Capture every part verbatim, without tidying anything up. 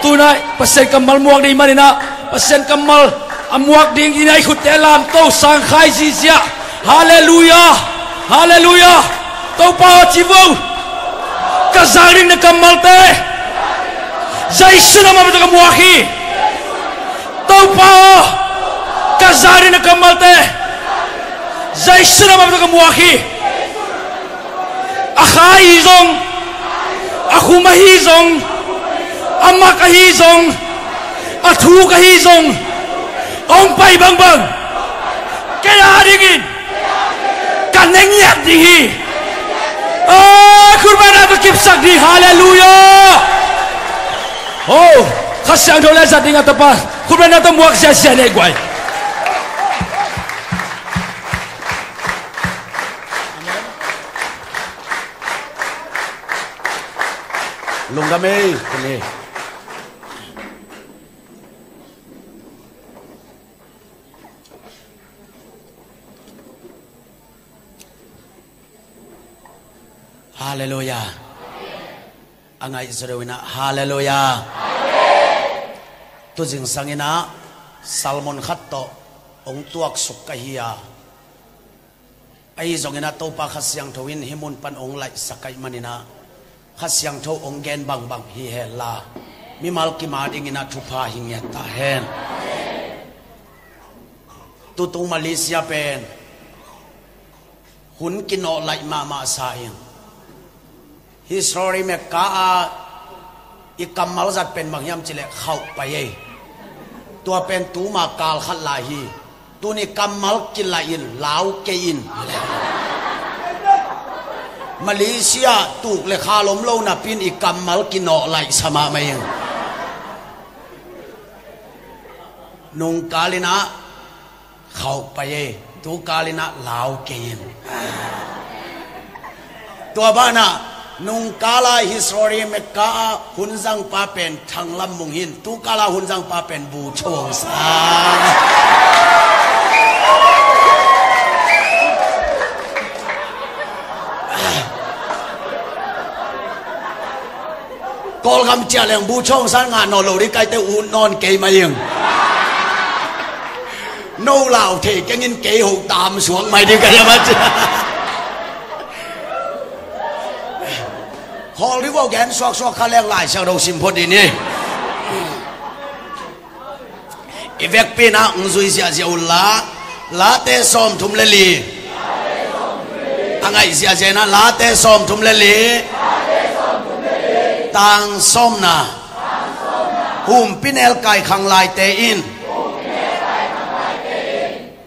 Tunai Pasian kammal muak ding maninah, Pasian kammal a muak ding inah i khutte lamto sangkhai zizia. Halleluia. Halleluia. Topa aw, ci vo. Ka zak ding na kammalte Jesu nam a bang tawh ka muak hi. Topa aw, ka zak ding na kammalte Jesu nam a bang tawh ka muak hi. A kha ahi zong, a khum ahi zong, a mak ahi zong, a thuk ahi zong, a hong pai bangbang kei a dingin ka ne ngiat ding hi. A, khutbetna tawh kipsak ding. Halleluia. Oh, Kha Siangtho le zat ding a tapa, khutbetna tawh muak ziazia nei guai. Lungdam ei, kuni. Halleluia. A ngaihzaw deuh inah, Halleluia. Tuzingsang inah sermon khat tawh hong tuaksuk ka hi a, ahi zongin ah Topa Kha Siangtho in hih mun pan hong laihsak ahih manin ah Kha Siangtho hong gen bangbang hi henla, mimal kim a dingin ah thupha hi ngiat ta hen. Tutung Malaysia pen hun kinawh laih mahmah sa in, history mekka ah i kammal zat pen bang hiam cileh khauh pai ei. Tua pen tuma kal khat lai hi. Tuni kammal kilaih in, lau kei in. Malaysia tuk le khal om lo napi-in i kammal kinawh laih sa mahmah ing. Nungkal in ah khauh pai ei, tukal in ah lau kei in. Tua banah nungkal a history mekka ah hun zangpa pen Thang Lam Mung hi in, tukal a hun zangpa pen Bu Chawng San. Kawlgam ciah leng Bu Chawng San ngah nawn lo ding, kaite ut nawn kei mai ing. No lau thei keng in kei ho tam suak mai ding ka hiam a ci. Khawl ding uh gen suaksuak kha leng Lai Siangtho sim phot ding hi. I vekpi in ah hong zui ziahziah un la. Late sawmthum le li. A ngaih ziahziah in ah Late sawmthum le li, tang sawmna. Humpinelkai khanglaite in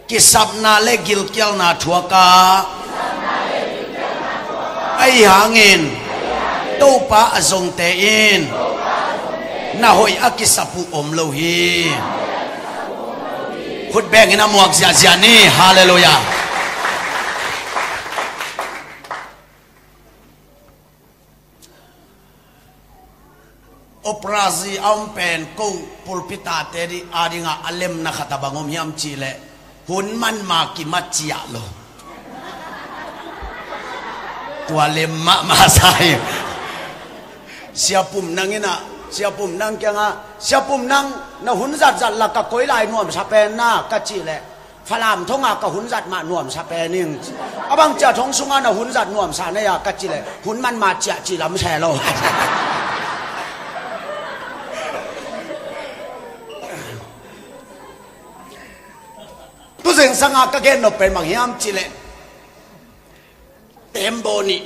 kisapna le gilkialna thuak a, ahi hangin Topa a zongte in na hoih a kisap uh om lo hi. Khut beng in a muak ziahziah ni. Halleluiah. Operasi a om pen ko pulpit ah te ding a dingah a lemna khat a bang om hiam cihleh hun man ma kimat ciah lo. Tua lem mahmah sa hi. Sia Pum Nang in ah, Sia Pum Nang kiangah, Sia Pum Nang, na hun zatzat lak a koi lai nuamsa pen na ka cihleh, Falam thong ah ka hun zat mah nuamsa pen ing. A bang ciah thong sungah na hun zat nuamsa na hia ka cihleh, hun man ma ciah cih lam se lo. Tuzingsang a ka gen nop pen bang hiam cihleh, tembaw nih.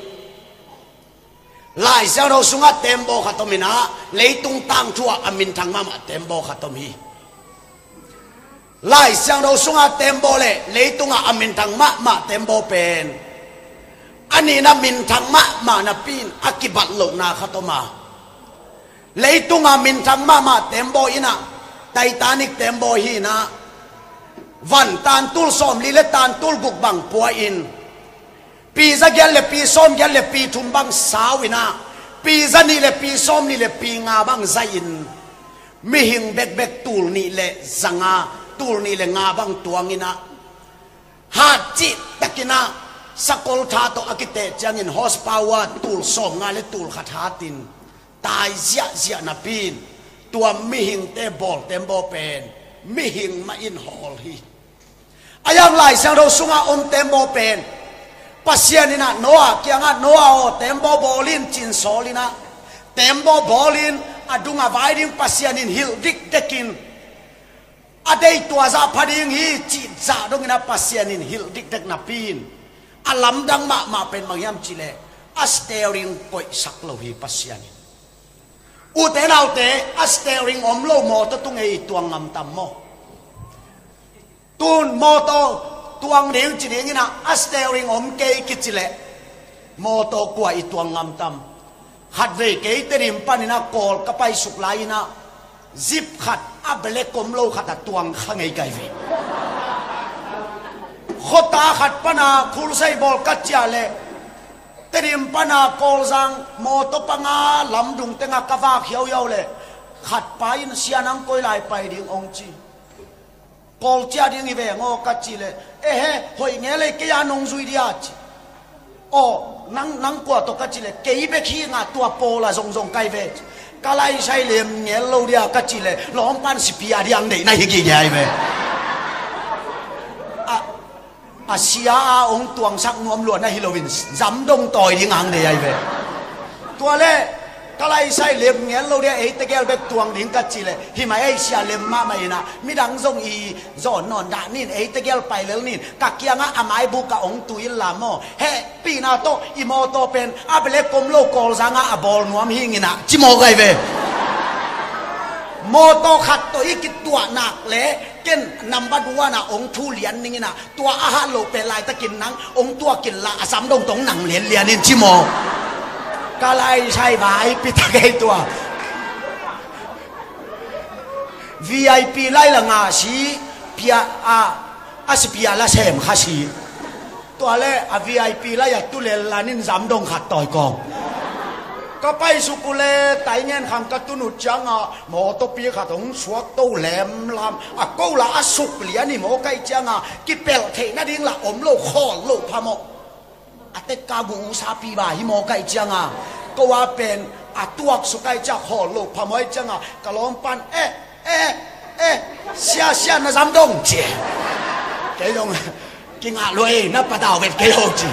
Lai Siangtho sungah tembaw khat om in ah, leitung tangthu ah a minthang mahmah tembaw khat om hi. Lai Siangtho sungah tembaw le leitungah a minthang mahmah tembaw pen a nihna minthang mahmah napi-in a kibat lohna khat om a, leitungah minthang mahmah tembaw in ah Titanic tembaw hi in ah, van tantul sawmli le tantul guk bang pua in, pi za giat le pi sawm giat le pi thum bang sau in ah, pi za nih le pi sawm nih le pi nga bang zai in, mihing bekbek tul nih le za nga, tul nih le nga bang tuang in ah, hat cih takin ah sakol tha tawh a kiteh ciangin horsepower tul sawm nga le tul khat hat in, tai ziahziah napi-in, Tua mihingte bawl tembaw pen mihing mah in hawl hi. A yang Lai Siangtho sungah om tembaw pen Pasian in ah Noah kiangah, "Noah aw, tembaw bawl in," ci-in sawl in ah, tembaw bawl in, a dung a vai ding Pasian in hilh dikdekin, a deih tua zah pha ding hi cih zah dongin ah Pasian in hilh dikdek napi in, a lamdang mahmah pen bang hiam cih leh, a steering koihsak lo hi Pasian in. Ute naute, a steering om lo mawtaw tung ei tuang ngam tam maw? Tun mawtaw tuang ding ci dingin ah, a steering om kei kici leh mawtaw kua i tuang ngam tam? Khatvei kei Tedim panin ah Kawl ka paisuk lai-in ah, zip khat, a belek om lo khat a tuang kha ngei kai ve. Khuata khat pana khulsei bawl ka ciah leh, Tedim pana Kawlzang mawtaw panga lamdung tengah ka vak hiauhiau leh, khat pa in, "Sia, nang koi lai pai ding?" hong ci. "Kawl ciah ding hi veng aw," ka cih leh, "Ehe, hoih ngel ei, kei a nong zui dia," ci. "Aw, nang, nang kua tawh?" ka cih leh, "Kei bek hi ing a, tua pawl a zongzong kai ve," ci. "Ka laisai lem ngel lo dia," ka cih leh, lawmpan sipi a diang deihna hi gige ai ve. A, a sia a hong tuangsak nuam lua na hi loin, zamdong tawi ding ang dei ai ve. Tua leh, "Ka laisai lem ngel lo dia, ei tegel bek tuang ding," ka cih leh, "Hi mah ei, sia, lem mahmah in ah, midang zong i zawn nawn dah ning, ei tegel pai lel ning, ka kiangah a maibuk ah hong tu inla maw, hehpihna tawh i mawtaw pen a belek om lo Kawlzang ah a bawl nuam hi ing in ah," ci mawk ai ve. Mawtaw khat tawh i kituah nak leh, ken number one ah hong thu lian ning in ah, tua a hat loh pen laitakin nang hong tuak inla, a zamdong tawh nang lianlian in, ci maw. Ka laisai vaipi ta kei tua. V I P lai la ngah si, pia a, a si pia la sem kha si. Tua leh a V I P lai a tu lel lan in zamdong khat tawi kawm. Ka paisuk uh leh, Taingen khang ka tun uh ciangah, mawtawpi khat hong suak to lemlam, a ko la a suk lian hi mawk ahih ciangah, kipelh theih nading la om lo, khawl loh phamawh. A tek ka gu usapi ba hi mawk ahih ciangah, ko a pen a tuaksuk ahih ciangah khawl loh phamawh ahih ciangah, ka lawmpan, "Eh, eh, eh, sia, sia, na zamdong," ci. Kei zong, "Kingah lua ei, na patau vet kei o," ci.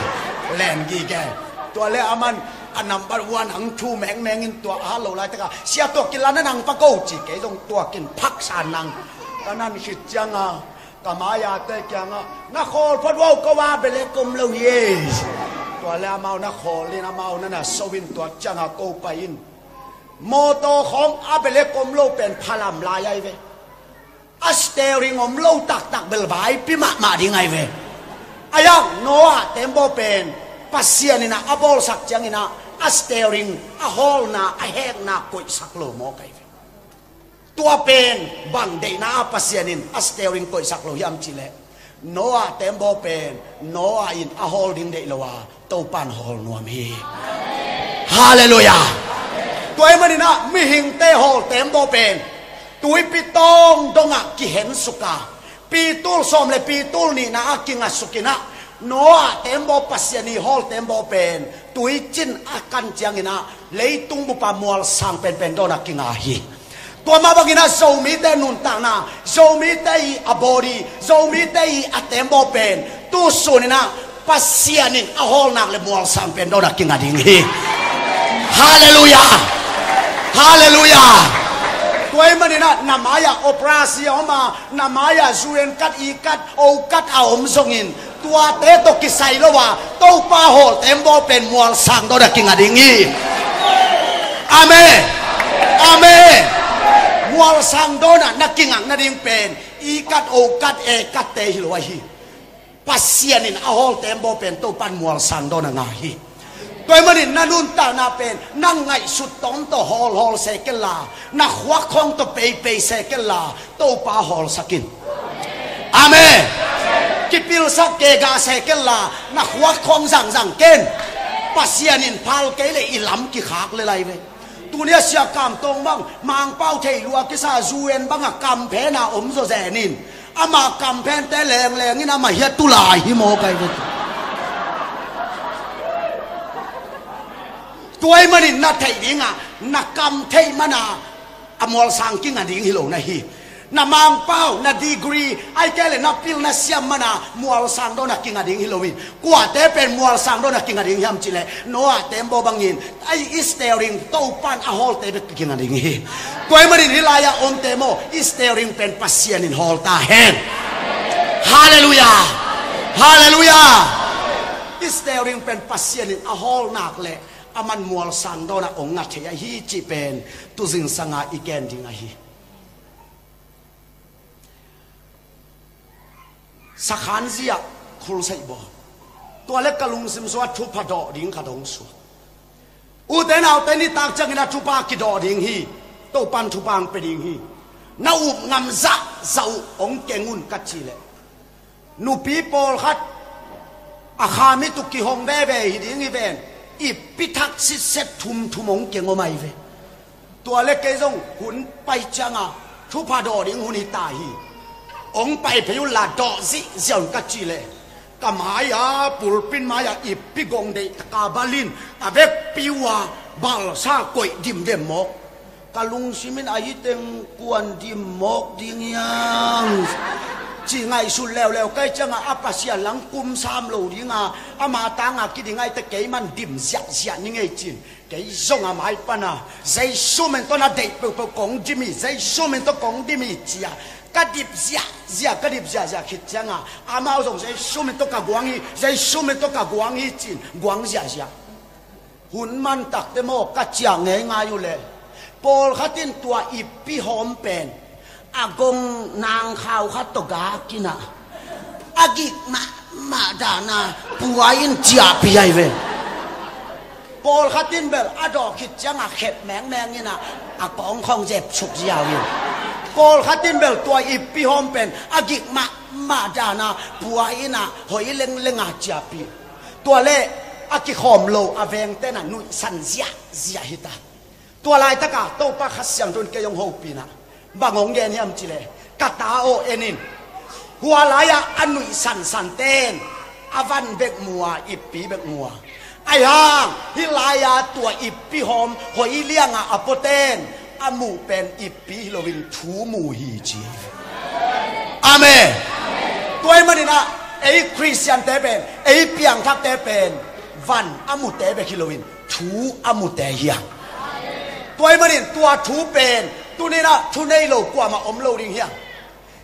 Len gige. Tua leh aman a number one hong thu mengmeng in, tua a hat loh laitakah, "Sia, tuak inla na nang pak o," ci. Kei zong tuak in phaksa nang. Ka nan khit ciangah, ka mai-ate kiangah, "Na khawl phot ua, ko a belek om lo hi ei." Tua leh amau na khawl in, amau na na so in, tua ciangah ko pai in. Mawtaw khawng a belek om lo pen phalam lai ai ve. A steering om lo taktak bel vaipi mahmah ding ai ve. Ai-ah Noah tembaw pen Pasian in ah a bawlsak ciangin ah, a steering, a hawlna, a hekna koihsak lo mawk ai ve. Tua pen bang deihna a Pasian in a steering koihsak lo hiam cih leh, Noah tembaw pen Noah in a hawl ding deih lo a, Topan hawl nuam hi. Halleluiah. Tua ahih manin ah mihingte hawl tembaw pen tuipi tawng dongah kihensuk a, pitul sawm le pitul nihna ah kingasuk in ah, Noah tembaw, Pasian i hawl tembaw pen tuicin a kan ciangin ah, leitung bup a mual sang penpen dawnah kinga hi. Tua mah bangin ah Zomite nuntakna, Zomite i a body, Zomite i a tembaw pen tu sun in ah Pasian in a hawl nak leh mual sang pen dawnah kinga ding hi. Halleluiah. Halleluiah. Tua ahih manin ah na mai-ah operasi a om a, na mai-ah zu en kat, i kat, o kat a om zongin, tuate tawh kisai lo a, Topa hawl tembaw pen mual sang dawnah kinga ding hi. Amen. Amen. Mual sang dawnah na kingak nading pen i kat, o kat, e katte hi lo ahi. Pasian in a hawl tembaw pen Topan mual sang dawnah nga hi. Tua ahih manin na nuntakna pen na ngaihsut tawm tawh hawlhawl se kenla, na khuak khawng tawh peipei se kenla, Topa hawlsak in. Amen. Kipilsak kei ga se kenla, na khuak khawng zangzang ken. Pasian in phal kei leh i lam kikhak lel ai ve. Tuni a Sia Kam Tawng bang Mangpau thei lua kisa, zu en bangah kamphen a om zawzen in, ama kamphente lengleng in ama hiah tu lai hi mawk ai ve. Tua ahih manin na theih dingah, na kam theih mana A mualsang kinga ding hi lo na hi. Na mangpau, na degree, ai kei le na pil na siam mana mualsang dawn a kinga ding hi lo in. Kuate pen mualsang dawn a kinga ding hiam cih leh Noah te maw bangin, ai, steering Topan a hawlte bek kinga ding hi. Tua ahih manin hih lai-ah omte maw, steering pen Pasian in hawl ta hen. Halleluiah. Halleluiah. Steering pen Pasian in a hawl nak leh aman mualsang dawn a hong nga thei ahi cih pen tu zingsang a i gen ding ahi. Sakhan zia khulsaih bawl. Tua le ka lungsim sungah thupha dawh ding ka dong suak. Ute naute, nitak ciangin a thupha kidawh ding hi. Topan thupha hong pia ding hi. Na up ngam zahzah uh hong keng un ka cih leh, nupi pawlkhat a khamit uh kihong veve hi ding hi ven. Ippi thak sitset thumthum hong keng om ahi ve. Tua le kei zong hun pai cianga thupha dawh ding hun hi ta hi. Hong pai phei un la dawh zihziah un ka cih leh, ka mai-a, pulpit mai-a ippi gong deih taka balin a vekpi uh a balsa koih dimdem mawk. Ka lungsim in, a hi teng kuan dim mawk ding hiam, ci ngaihsut leuleu ka hih cianga a Pasian lang kum sam lo dinga, ama tanga kiding ahih teh kei man dim ziahziah ni ngei cin. Kei zong a mai pana Jesu min tawh na deih peuhpeuh kong dim hi, Jesu min tawh kong dim hi cia ka dip ziahziah, ka dip ziahziah khit cianga amau zong Jesu min tawh ka guang hi, Jesu min tawh ka guang hi cin guang ziahziah. Hun mantakte maw ka ciah ngeingai uh leh, pawlkhat in tua ippi hawm pen a gong nangkhau khat tawh gak in a, a gik mahmah dana pua in ciahpih ahi ve. Pawlkhat in bel a dawh khit cianga khet mengmeng in a, a kawng khawng zep suk ziau in. Pawlkhat in bel tua ippi hawm pen a gik mahmah dana pua in a, hoi lenglenga ciahpih. Tua le a kikhawm lo a vengte na nuihsan ziahziah hi ta. Tua laitaka Topa Kha Siangtho in kei hong hopih na, bang hong gen hiam cih leh, ka ta aw, en in. Hua lai-ah a nuihsansan ten a van bek mu a, ippi bek mu a, ahi hang hih lai-a tua ippi hawm hoi lianga a puaten a muh pen ippi hi loin thu mu hi ci. Amen. Tua ahih manin ah ei Khristiante pen, ei piangthakte pen van a mute bek hi loin thu a mute hi a. Tua ahih manin tua thu pen tuni-in ah thu nei lo kuamah om lo ding hi a.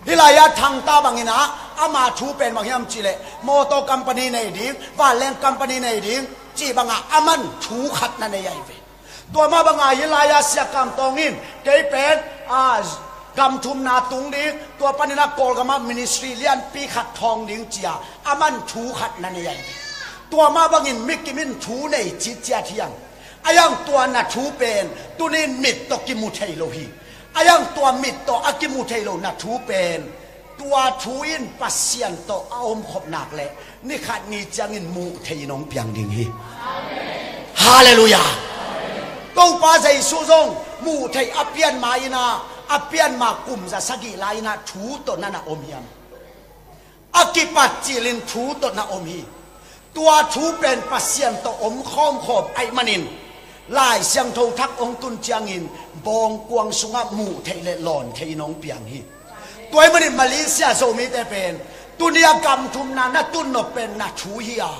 Hih lai-ah Thangta bangin ah ama thu pen bang hiam cih leh motor company nei ding, vanleng company nei ding cih bangah aman thu khat na nei ahi ve. Tua mah bangah hih lai-ah Sia Kam Tawng in kei pen, a, gam thumna tung ding, tua panin ah Kawlgamah ministry lianpi khat thawng ding ci-a aman thu khat na nei ahi ve. Tua mah bangin mikim in thu nei citciat hi hang. Ahi hang tua na thu pen tuni-in mit tawh kimu thei lo hi. Ahi hang tua mit tawh a kimu thei lo na thu pen tua thu in Pasian tawh a omkhop nak leh ni khat ni ciangin muh thei in hong piang ding hi. Halleluiah. Topa Jesu zong muh theih a pian ma-in ah, a pian ma kum za sagih lai-in ah thu tawh na na om hiam? A kipat cilin thu tawh na om hi. Tua thu pen Pasian tawh om khawmkhawm ahih manin Lai Siangtho thak hong tun ciangin bawngkuang sungah muh theih le lawn theih in hong piang hi. Tua ahih manin Malaysia Zomite pen tuni-a gam thumna na tun nop pen na thu hi a,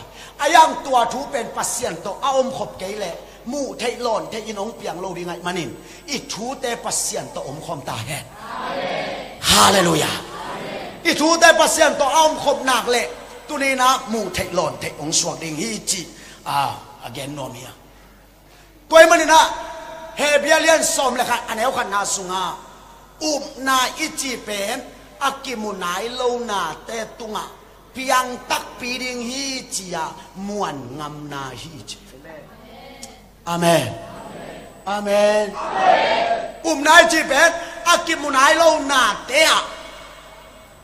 ahi hang tua thu pen Pasian tawh a omkhop kei leh muh theih lawn theih in hong piang lo ding ahih manin i thute Pasian tawh omkhawm ta hen. Halleluiah. I thute Pasian tawh a omkhop nak leh tuni-in ah muh theih lawn theih hong suak ding hi cih, a, a gen nuam hi a. Tua ahih manin ah Hebru lian sawm le khat a neu khatna sungah upna i cih pen a kimu nai lo nate tungah piang takpi ding hi ci-a muan ngamna hi ci. Amen. Amen. Upna i cih pen a kimu nai lo nate ah,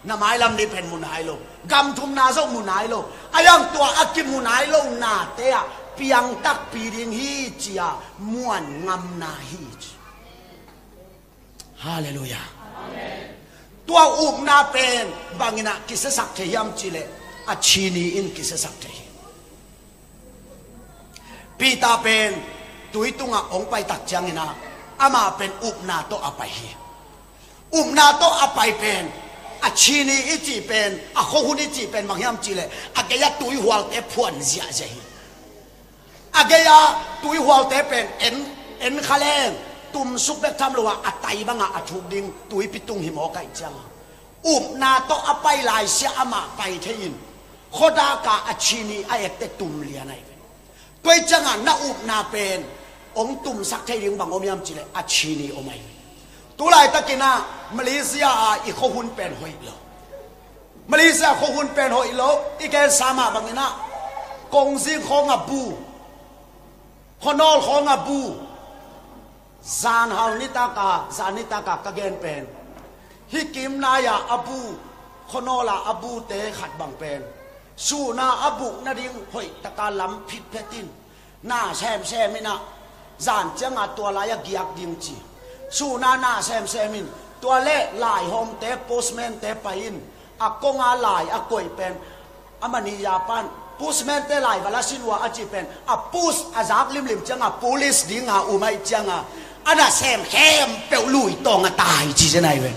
na mailam ding pen mu nai lo, gam thumna zong mu nai lo, ahi hang tua a kimu nai lo nate ah piang takpi ding hi ci-a muan ngamna hi ci. Halleluiah. Tua upna pen bangin ah kisiasak thei hiam cih leh a chini in kisiasak thei hi. Peter pen tui tungah hong pai tak ciangin ah Amah pen upna tawh a pai hi. Upna tawh a pai pen, a chini i cih pen, a khuahun i cih pen bang hiam cihleh, a gei-a tuihualte phuan ziahziah hi. A gei-a tuihualte pen en, en kha leng, tumsuk bek tham lo-a, a tai bangah a thuk ding tuipi tung hi mawk ahih cianga, upna tawh a pai laisia amah pai thei-in, khuadaka a chini a ekte tum lian ahi ve. Tua ahih ciangah na upna pen hong tumsak thei ding bang om hiam cihleh, a chini om ahi ve. Tulaitakinah Malaysia ah i khuahun pen hoih lo. Malaysia khuahun pen hoih lo. I gensa mah banginah kongzing khawng a bu, khuanawl khawng a bu. Zanhal nitaka, zan nitaka ka gen pen, hih kim nai-a a bu, khuanawla a bute khat bang pen, suna a buk nading hoihtaka lam phitphet in, na semsem inah, zan cianga tua lai-a giak ding ci. Suna na semsem in, tua le laihawmte, postman-te pai in, a konga lai a koih pen, a manager pan, postman-te lai va la sin uh a, a cih pen, a post a zak limlim cianga, police dinga um ahih cianga, a na semsem peuh lui tawng a tai ci zen ahi ve.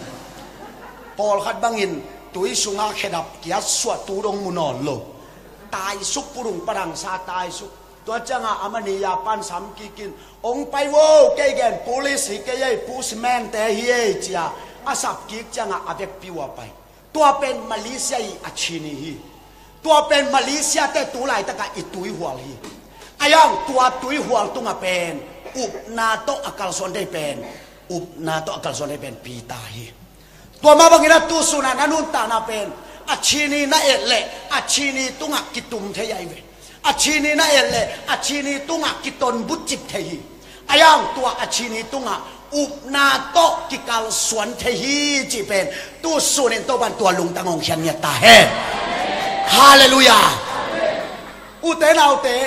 Pawlkhat bangin tui sunga khedap kiat suahtu dong mu nawn lo. Taisuk, purung padangsa taisuk. Tua cianga a manager pan sam kikin, hong pai vo, kei gen police hi kei ei, postman-te hi ei, ci-a a sap kik cianga a vekpi uh a pai. Tua pen Malaysia i a chini hi. Tua pen Malaysia-te tulaitaka i tuihual hi. Ahi hang tua tuihual tungah pen upna tawh a kalsuan thei pen, upna tawh a kalsuan thei pen Peter hi. Tua mah bangin a tusunah na nuntakna pen a chini na et leh a chini tungah kitum thei ahi ve. A chini na et leh a chini tungah kitonbut cip thei hi. Ahi hang tua a chini tungah upna tawh kikalsuan thei hi cih pen tusunin Topan tua lungtang hong khian ngiat ta hen. Halleluiah. Ute naute,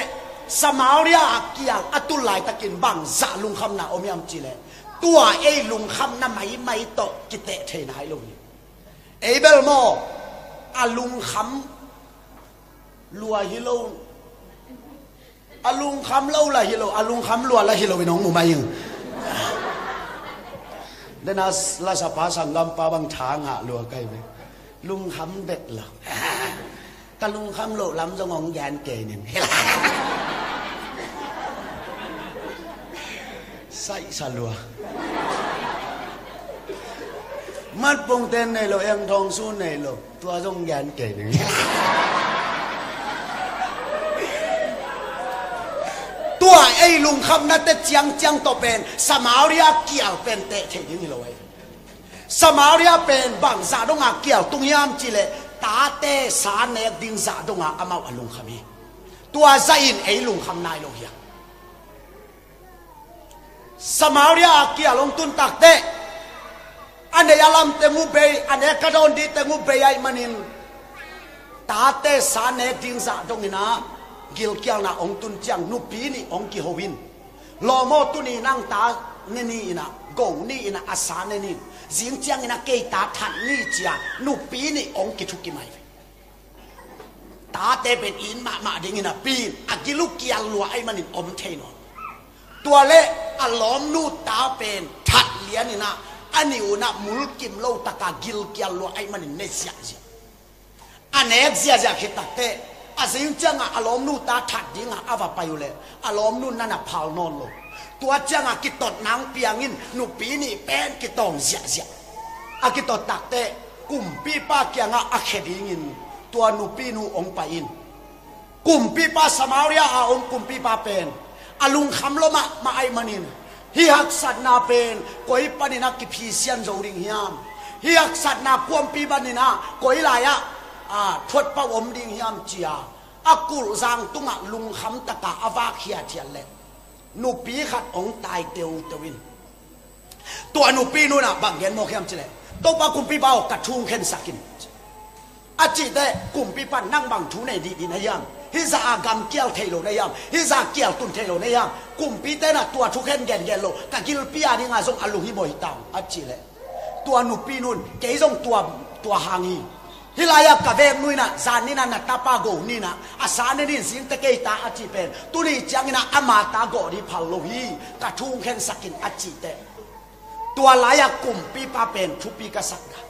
Samaria a kial a tul laitakin bangzah lungkhamna om hiam cihleh, tua ei lungkhamna maimai tawh kiteh thei nai lo hi. Ei bel maw, a lungkham lua hi lo. A lungkham lo la hi lo, a lungkham lua la hi lo in hong mu mai ing. Dena lasapa sanggampa bang tha ngah lua kai ve. Lungkham bet lo. Ka lungkham loh lam zong hong gen kei ning. Saihsa lua. Matpungten nei lo, engthawngsu nei lo. Tua zong gen kei ning. Tua ei lungkhamnate ciangciang tawh pen Samaria kial pen teh thei ding hi lo ei. Samaria pen bangzah donga kial tung hiam cihleh, tate sa nek ding zah donga amau a lungkham hi. Tua zahin ei lungkham nai lo hiam? Samaria a kial hong tun takteh, a nei a lam teng uh bei, a nek a dawn ding teng uh bei ahih manin, tate sa nek ding zah dongin ah gilkialna hong tun ciang nupi nih hong kiho in, lawm aw, tuni nang ta ne ni in ah, go ni in ah, a sa ne ni, zing ciangin ah kei ta that ni, ci-a nupi nih hong kithukim ahi ve. Tate pen it mahmah dingin a pi in, a gil uh kial lua ahih manin om thei nawn. Tua le a lawmnu ta pen that lianin ah, a nih un ah mulkim lo taka gilkial lua ahih manin ne ziahziah. A nek ziahziah khit takteh, a zing ciangah a lawmnu ta that dingah a va pai uh leh, a lawmnu na na phal nawn lo. Tua ciangah kitot nang piangin nupi nih pen kitawng ziahziah. A kitot takteh, kumpipa kiangah a khia dingin tua nupinu hong pai in. Kumpipa, Samaria a om kumpipa pen a lungkham lua mahmah ahih manin, hih haksatna pen koi panin ah kiphisian zo ding hiam? Hih haksatna kuampi panin ah koi lai-ah, a, thuatpau om ding hiam, ci-a a kulhzang tungah lungkham taka a vak hiathiat leh, nupi khat hong tai teuteu in. Tua nupinu in ah bang gen mawk hiam cihleh, Topa kumpipa aw, ka thu hong khensak in, a cih teh, kumpipa in nang bang thu nei dihdih na hiam? Hih zah a gam kial thei lo na hiam? Hih zah kial tun thei lo na hiam? Kumpite in ah tua thukhen gengen lo, ka gilpi a dingah zong a lunghimawh hi ta ung, a cih leh, tua nupinu in, kei zong tua, tua hang hi. Hih lai-ah ka veknu in ah, zan ni-in ah na tapa go ni-in ah, a sa ne ni-in zingte kei ta a cih pen, tuni ciangin ah ama ta gawh ding phal lo hi, ka thu hong khensak in a cih teh, tua lai-ah kumpipa pen thupi ka sak a,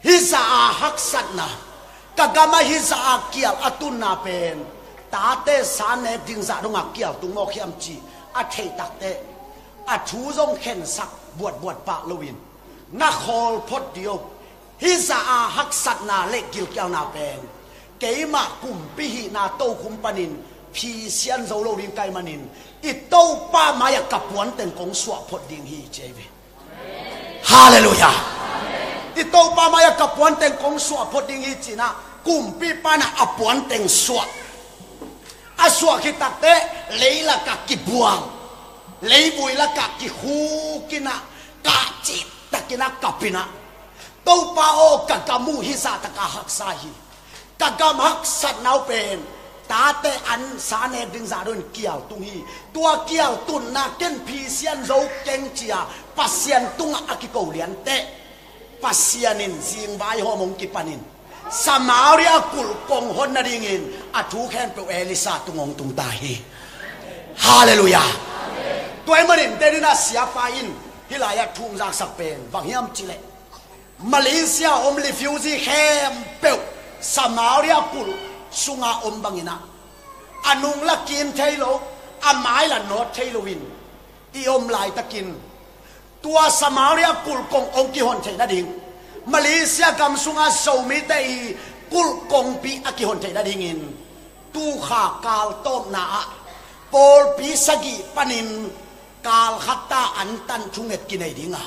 hih zah a haksatna, ka gamah hih zah a kial a tunna pen, tate sa nek ding zah dong a kial tung mawk hiam cih a theih takteh, a thu zong khensak buatbuat pah loin, na khawl phot dih o. Hih zah a haksatna le gilkialna pen, keimah kumpi hihna tokhom panin phisian zo lo ding ka hih manin, i Topa mai-ah ka puanteng kong suah phot ding hi, ci hi ve. Halleluiah. I Topa mai-ah ka puanteng kong suah phot ding hi, ci-in ah kumpipa in ah a puanteng suah. A suah khit takteh, leilakah kibuang, leivui lakah kikhuk in ah, kah cihtakin ah kap in ah, Topa aw, ka gam uh hih zah tak a haksa hi. Ka gam haksatna uh pen, tate an sa nek ding zah dongin kial tung hi. Tua kial tunna ken phisian zo keng, ci-a Pasian tungah a kiko lianteh, Pasian in zingvaihawm hong kipanin, Samaria kulh kong hon nadingin a thu khempeuh Elisha tung hong tung ta hi. Halleluiah. Tua ahih manin, den in ah siapa in hih lai-ah thu hong zaksak pen bang hiam cih leh, Malaysia om refugee khempeuh Samaria kulh sunga om bangin ah, a nung la kin thei lo, a mai la nawt thei loin i om laitakin, tua Samaria kulh kong hong kihon theih nading, Malaysia gam sunga Zomite i kulh kongpi a kihon theih nadingin, tu kha kal tawpna ah pawlpi sagih panin kal khat ta antan thunget kinei ding a,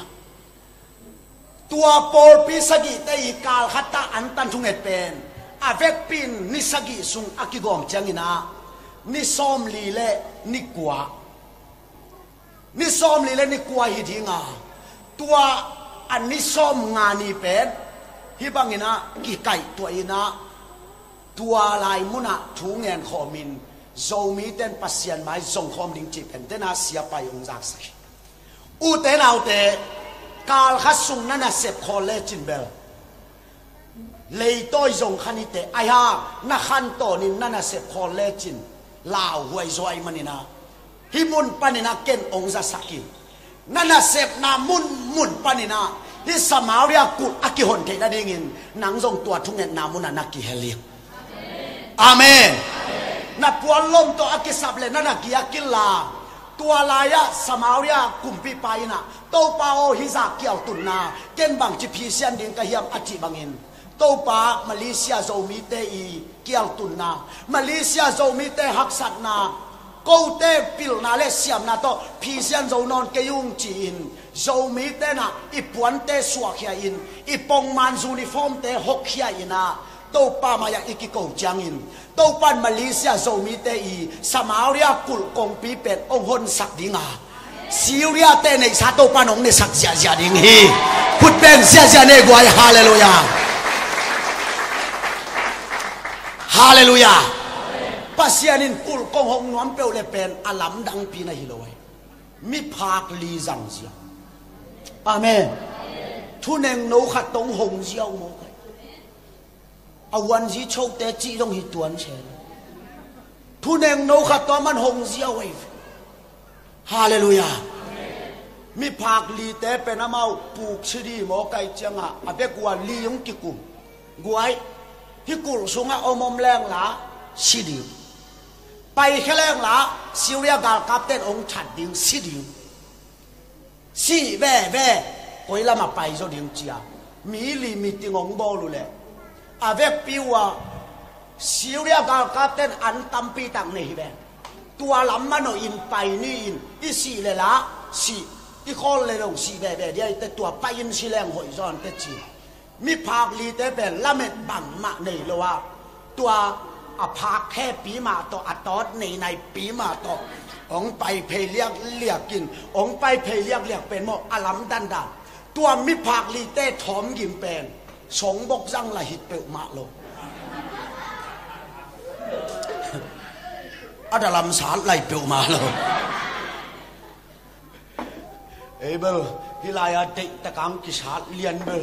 tua pawlpi sagihte i kal khat ta antan thunget pen, a vekpi in ni sagih sung a kigawm ciangin ah, ni sawmli le ni kua, ni sawmli le ni kua hi ding a, tua a ni sawmnga ni pen hih bangin ah kikaihtuah in ah, tua lai munah thu ngen khawmin, Zomite in Pasian mai zong khawm ding cih pen, den a siapa in hong zaksak hi. Ute naute, kal khat sung na nasep khawl lecin bel, leitawi zong khan hi teh, ahi hang na khantawn in na nasep khawl lecin, lauhuai zaw ahih manin ah, hih mun panin ah ken hong zasak in, na nasepna munmun panin ah hih Samaria kulh a kihon theih nadingin, nang zong tua thungetna munah na kihel in. Amen. Na puan lom tawh a kisap leh na na giak inla, tua lai-ah Samaria kumpipa in ah, Topa aw, hih zah kial tunna ken bangci phisian ding ka hiam, a cih bangin, Topa, Malaysia Zomite i kial tunna, Malaysia Zomite haksatna, kote pilna le siamna tawh phisian zo nawn kei ung, ci-in, Zomite in ah i puante suahkhia in, i pongman uniformte hokkhia in ah, Topa mai-ah i kiko ciangin, Topa in Malaysia Zomite i Samaria kulh kongpi pen hong honsak ding a, Syria-te neihsa Topa in hong nesak ziahziah ding hi. Khut beng ziahziah ni ei guai. Halleluiah. Halleluiah. Pasian in kulh kong hong nuam peuh le pen a lamdangpi na hi lo hi. Miphak li zang ziau. Amen. Thunengno khat tawh hong ziau mawk hi. A uanzi chote cih zong hi tuan se. Thunengno khat tawh aman hong ziau ei. Halleluiah. Miphak lite pen amau puk si dih mawk ahih ciangah, a vek uh a li hong kikum. Guai, hih kulh sungah om om leng la si ding. Paikhia leng la Syria galkapte in hong that ding, si ding. Sih veve, koi lamah pai zaw ding, ci-a mi li meeting hong bawl uh leh, a vekpi uh a Syria galkapte in an tampi tak nei hi ve. Tua lam manawhin pai ni-in, i sih leh la sih, i khawl leh lo sih veve ding ahih teh, tua pai-in si leng hoih zaw inteh, ci. Miphak lite pen lamet bangmah nei lo a, tua a phak hepi mah tawh, a tawt neinaipi mah tawh hong pai phei liakliak in, hong pai phei liakliak pen maw, a lamdandan. Tua miphak lite thawmgim pen songbok zang la hit peuhmah lo. A dalam sat lai peuhmah lo. Ei bel, hih lai-a deihtak hong kisat lian bel.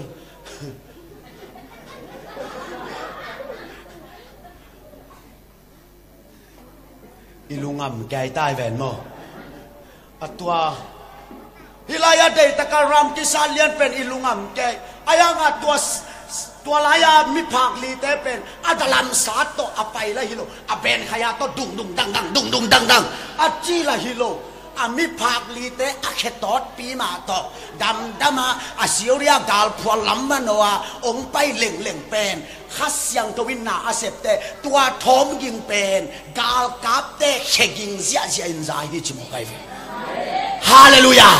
I lungam kei tai ven maw? A tua, hih lai-a deitaka ram kisat lian pen i lungam kei. A yang a tua, tua lai-a miphak lite pen a dalamsa tawh a pai la hi lo. A ben khaia tawh dung dung dang dang, dung dung dang dang a ci la hi lo. A miphak lite a khetawtpi mah tawh damdama Assyria galphual lam manoa ong pai lengleng pen Kha Siangtho in na a septe tua thawmging pen galkapte kheging ziahziah in za hi ci maw kai ve. Halleluiah.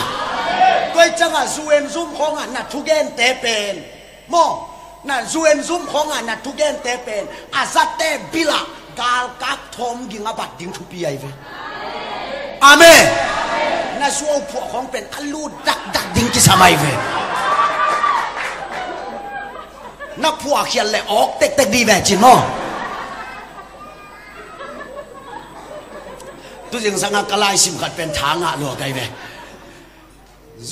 Tua i ciangah zu en zum khawngah na thugente pen maw, na zu en zum khawngah na thugente pen a zate bilah galkap thawmging a bat ding thupi ai ve. Amen. Na zuau phuah khawng pen a lut dakdak ding kisam ai ve. Na phuah khial le awk tektek di ve cin maw? Tuzing sangah ka laisim khat pen tha ngah lua kai ve.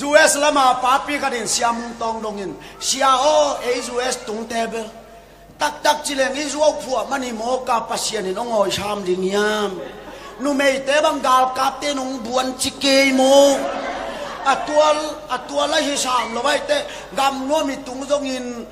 U S lama papi khat in Sia Mung Tawng dongin, Sia aw, ei U S tungte bel taktak cileng i zuau phuah man hi mawka Pasian in hong awisam ding hiam? Numeite bang galkapte nong buan ci kei maw? A tual, a tual a hi sam lo aite gamnuam i tung zongin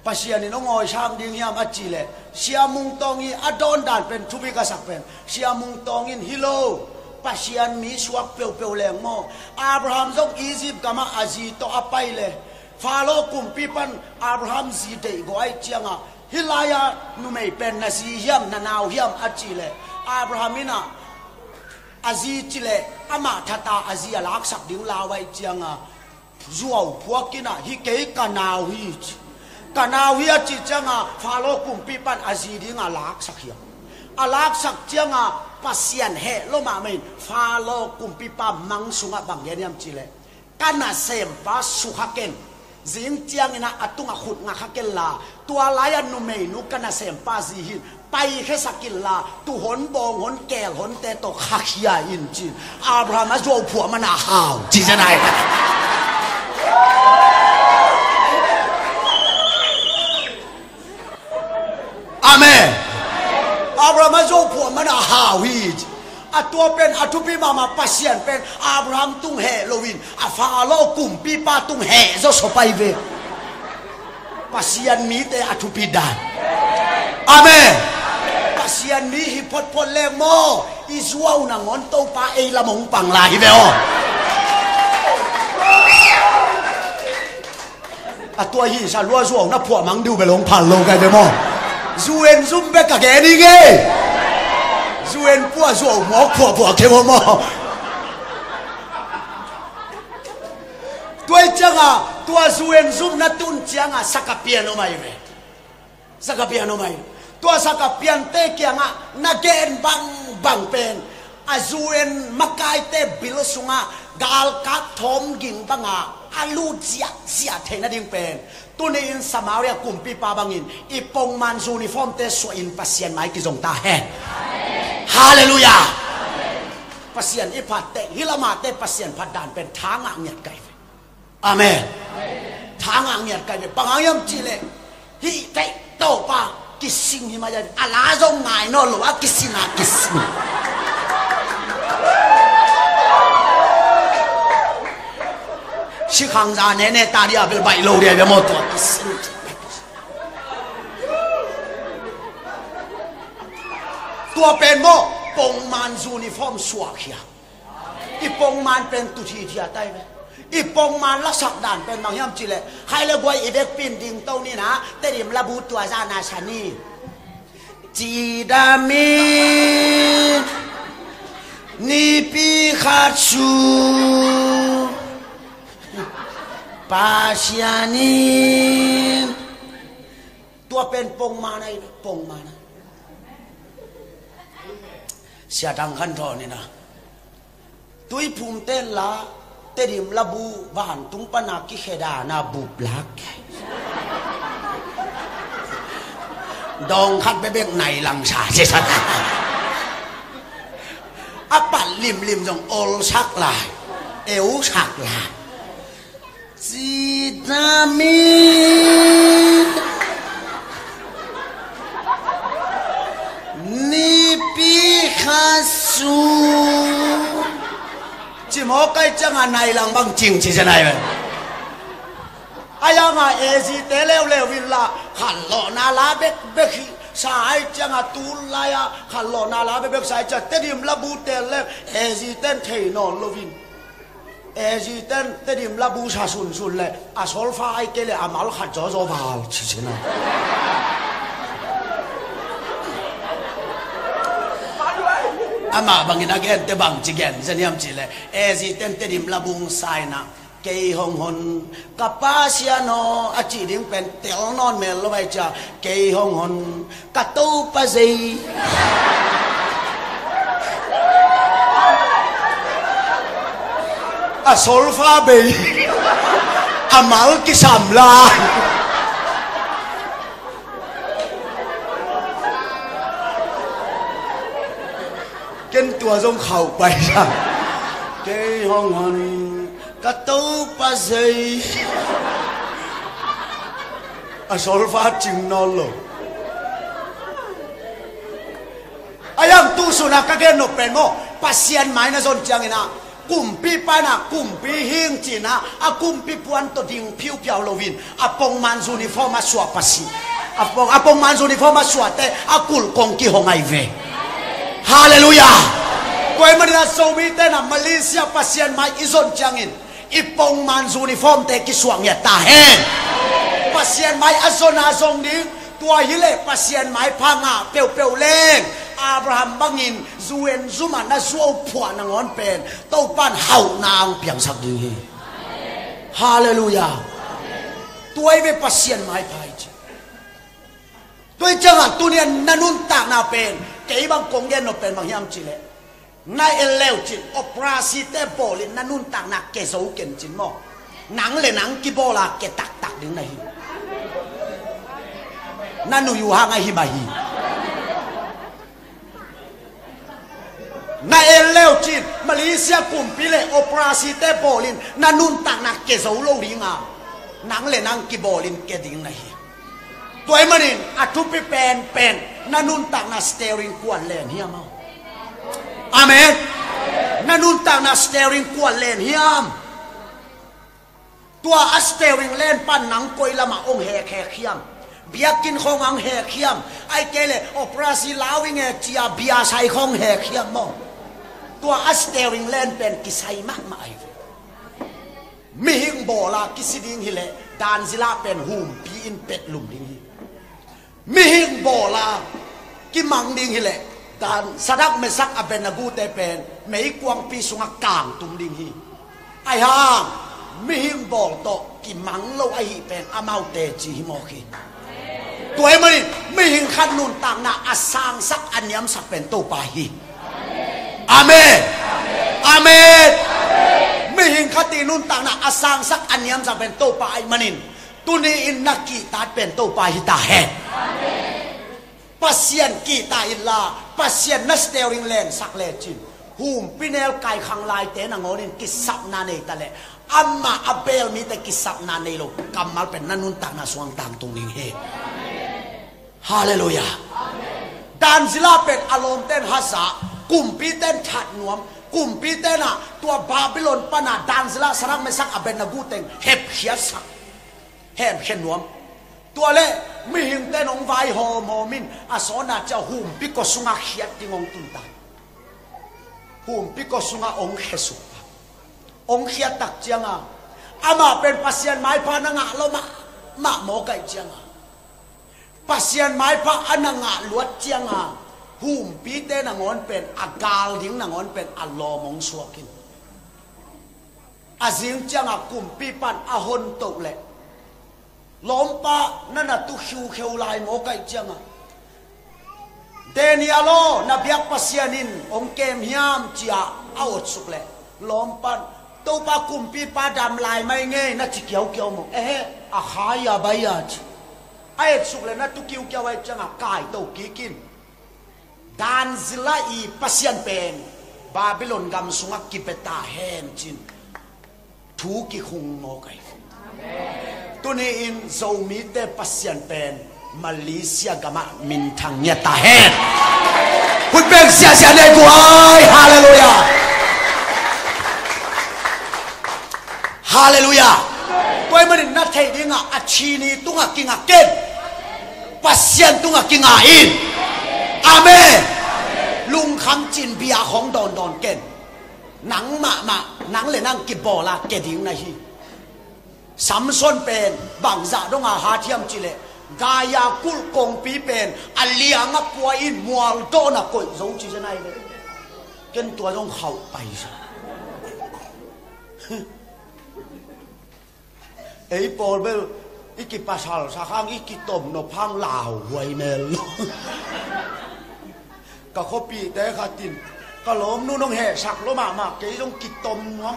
Pasian in hong awisam ding hiam a cih leh, Sia Mung Tawng hi a dawn dan pen thupi ka sak pen, Sia Mung Tawng in hi lo, Pasian mi suak peuhpeuh leng maw? Abraham zong Egypt gamah a zi tawh a pai le Faro kumpi pan Abraham zi deih gawh ai cianga, hih lai-a numei pen na zi hiam na nau hiam a cih leh, Abraham in ah a zi ci leh amah thata a zi a laksak ding lau ai cianga, zuau phuak in ah hi kei ka nau hi ci. Ka nau hi a cih cianga Faro kumpi pan a zi dinga laksak hiam? A laksak cianga Pasian heh lo mahmah in Faro kumpipa mang sungah bang gen hiam cih leh, ka nasempa sukha ken. Zing ciangin ah a tungah khut ngakha ken la, tua lai-a numeinu ka nasempa zi hin paikhiasak inla, tuuhon bawnghon keelhonte tawh khakhia in ci. Abraham a zuau phuah mana hau ci zen ai. Amen. Abraham a zuau phuah mana hau hi ci. A tua pen a thupi mahmah, Pasian pen Abraham tung heh loin a Faro kumpipa tung heh zawsop ai ve. Pasian mite a thupi dan. Amen. Pasian mi hi photphot leng maw, i zuau nangawn Topa ei lam hong pang lai hi ve aw. A tua hi sa lua zuau na phuah mang diu bel hong phal lo kai ve maw? Zu en zum bek ka gen hi ngei. Zu en phuah zuau mawk phuahphuah kei maw maw? Tua i cianga tua zu en zum na tun cianga sakapian om ai ve. Sakapian om ai. Tua sakapiante kiangah na gen bangbang pen a zu en makaite bil sungah galkap thawmging banga a lut ziahziah theih nading pen tuni-in Samaria kumpipa bangin i pongman uniformte suahin Pasian mai kizong ta hen. Halleluiah. Pasian i phat teh hih lamate Pasian phat dan pen tha ngah ngiat kai ve. Amen. Tha ngah ngiat kai ve. Bang hang hiam cih leh hih theih Topa kising hi mah a, a la zong ngai nawn lo a, kising a kising. Sikhangza nene ta dia bel baih lo dia bia maw tua kising. Tua pen maw pongman uniform suak hiam? I pongman pen tu thithiat ai ve. I pongman lasak dan pen bang hiam cih leh, khai le guai i vekpi in dingto ni na, Tedim labu tua zan a sa ni. Cidam in nipi khat sung Pasian in. Tua pen pongman ai ve, pongman ai. Sia Thang Khan Thawn in a, Tuiphum ten la Tedim labu vantung pana kikhedana bup lak. Dawng khat bebek nai langsa sisa. A pat limlim zong olsak lai, eusak lai. Cidam in nipi khat A nai lang bang cing ci sia nai ve. A yang a A Z te leuleu in la khanlawhna la bekbek hi sa ai ciang a, tu lai a khanlawhna la bekbek sa ai ciang Tedim labu tel le A Z ten thei nawn lo in. A Z ten Tedim labu sa sunsun le a solfa ai kei le a mal khat zawzaw val ci sia nai. Amah bangin a gente bang ci gen sia niam ci le A Z ten Tedim labu sa in a, kei hong hon ka Pasian aw a cih ding pen tel nawn mel lo ai cia, kei hong hon ka Topa zei. A solfa bei a mal kisam la. Ken tua zong khauh pai sa. Kei hong hon ka Topa zei. A solfa cing nawn lo. A yang tu sun a ka gen nop pen maw, Pasian mai na zon ciangin a kumpipa in a kumpi hing ci in a, a kumpi puan tawh ding phiuphiau lo in a pongman uniform a suah Pasian, a pong, a pongman uniform a suahte a kulh kong kihong ai ve. Halleluiah. Tua ahih manin a Zomite in a Malaysia Pasian mai i zon ciangin i pongman uniformte kisuah ngiat ta hen. Pasian mai a zon a zong ding, tua hileh Pasian maipha ngah peuhpeuh leng Abraham bangin zu en zu mah na zuau phuah nangawn pen Topan hauhna ang piangsak ding hi. Halleluiah. Tua hi ve Pasian maipha hi ci. Tua hi ciangah tuni-a na nuntakna pen kei bang kong gen nop pen bang hiam cihleh, na en leu cin operasite bawlin na nuntakna ke zo ken cin maw, nang le nang kibawla ke taktak ding na hi. Na nui uh hang ahi mah hi. Na en leu cin Malaysia kumpi le operasite bawlin na nuntakna ke zo lo dinga, nang le nang kibawlin ke ding na hi. Tua ahih manin a thupi penpen na nuntakna steering kuan len hiam aw? Amen. Na nuntakna steering kuan len hiam? Tua a steering len pan nang koi lamah hong hekhek hiam? Biakinn khawng hong hek hiam? Ahih kei leh operasi lau ing e cia bia sai khawng hek hiam maw? Tua a steering len pen kisai mahmah ahi ve. Mihing bawla kisi ding hileh danzila pen humpi in petlum ding hi. Mihing bawla kimang ding hileh dan Sadak, Mesak, Abednego te pen meikuangpi sungah kangtum ding hi. Ahi hang mihing bawl tawh kimang lo ahi pen amaute ci hi mawk hi. Tua ahih manin mihing khat nuntakna a sangsak a niamsak pen Topa hi. Amen. Amen. Mihing khat i nuntakna a sangsak a niamsak pen Topa ahih manin tuni-in na kihtak pen Topa hi ta hen. Pasian kihta inla Pasian na steering lensak lecin humpi nel kaikhang laite nangawnin kisapna nei ta leh amah a beel mite kisapna nei lo kammal pen na nuntakna sungah tangtung ding hi. Halleluiah. Danzila pen a lawmten haza, kumpiten that nuam, kumpiten ah tua Babylon pana Danzila, Sadak, Mesak, Abednego teng hepkhiatsak, hemkhia nuam. Tua le mihingten hong vai hawmhawm in a sawna cia humpi kua sungah khiat ding hong tunta. Humpi kua sungah hong khesuk. Hong khiat tak cianga amah pen Pasian maipha na ngah lo mahmah mawk ahih cianga, Pasian maipha a na ngah luat cianga humpite nangawn pen a gal ding nangawn pen a lawm hong suak in. A zing cianga kumpi pan a hontoh leh, lawmpa, na na tu khiukheu lai mawk ahih cianga, Daniel aw, na biak Pasian in hong kem hiam cia a otsuk leh lawmpan, Topa kumpipa dam lai mai ngei na ci kiaukiau maw? Ehe, a khai a bai a ci. A etsuk leh na tu kiukiau ahih cianga kaito kik in. Danzila i Pasian pen Babylon gam sungah kibeta hen cin thu kikhung mawk ahi. Tuni-in Zomite Pasian pen Malaysia gamah minthang ngiat ta hen. Huih peng siasia nei guai. Halleluiah. Halleluiah. Tua ahih manin na theih dingah a chini tungah kingak ken. Pasian tungah kingak in. Amen. Lungkham cin bia khong dawndawn ken. Nang mahmah nang le nang kibawl a ke ding na hi. Samson pen bangzah dong a hat hiam cih leh, Gaza kulh kongpi pen a liang a pua in mualdawn a koih zo ci zen ai ve. Ken tua zong khauh pai sa. Ei pawl bel i kipasal sak hang i kitom nop hang lauhuai mel lo. Ka khuapihte khat in ka lawmnu nong hehsak lo mahmah, kei zong kitom nuam.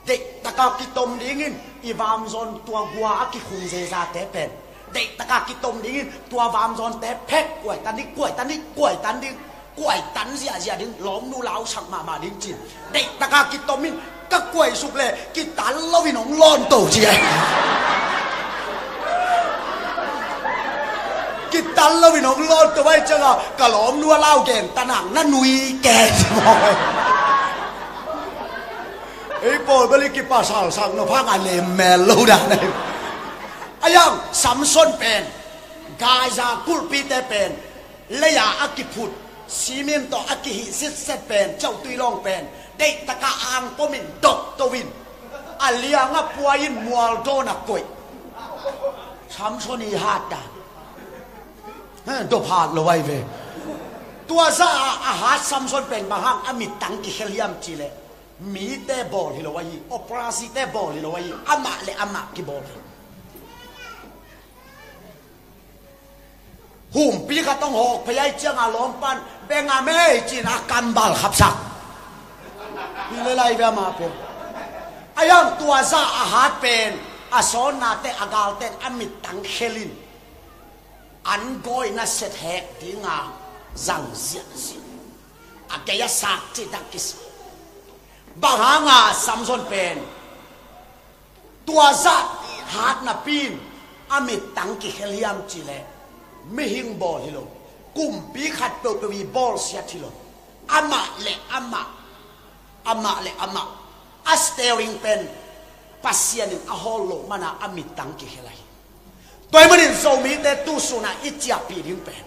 Deihtaka kitom dingin i vamzawn tua gua a kikhung zezate pen, deihtaka kitom dingin tua vamzawnte phek kuaitan ding, kuaitan ding, kuaitan ding, kuaitan ziahziah ding, lawmnu lausak mahmah ding cin. Deihtaka kitom in, ka kuaisuk le kitan loin hong lawnto ci ai. Kitan loin hong lawnto ai cianga ka lawmnu a lau gen tanak na nui ke ci maw. Ei pawl bel i kipasal sak nop hang a lem mel lo dan ai. Ayang Samson pen Gaza kulhpite pen leia a kiphut simin tawh a kihih sitset pen, cauhtui lawng pen deihtaka angpomin dok to in a liang a pua in mualdawn a koih. Samson i hat dan. He, dop hat lo ai ve. Tua zah a hat Samson pen bang hang a mittang kikhel hiam cih leh, mite bawl hi lo ahi, operasite bawl hi lo ahi, amah le amah kibawl hi. Humpi khat hong hawk phei ai cianga lawmpan beng a mei cin a kambal khapsak. Hi le lai ve amah pen. Ayang tua zah a hat pen a sawnnate a galten a mittang khelin an gawina set hek dinga zang ziahziah. A gei a sak cihtak kisa. Bang hanga Samson pen tua zah hat napi in a mittang kikhel hiam cih leh, mihing bawl hi lo, kumpi khat peuhpeuh i bawlsiat hi lo, amah le amah, amah le amah a steering pen Pasian in a hawl loh mana a mittang kikhel ahi. Tua ahih manin Zomite tu sunah i ciahpih ding pen,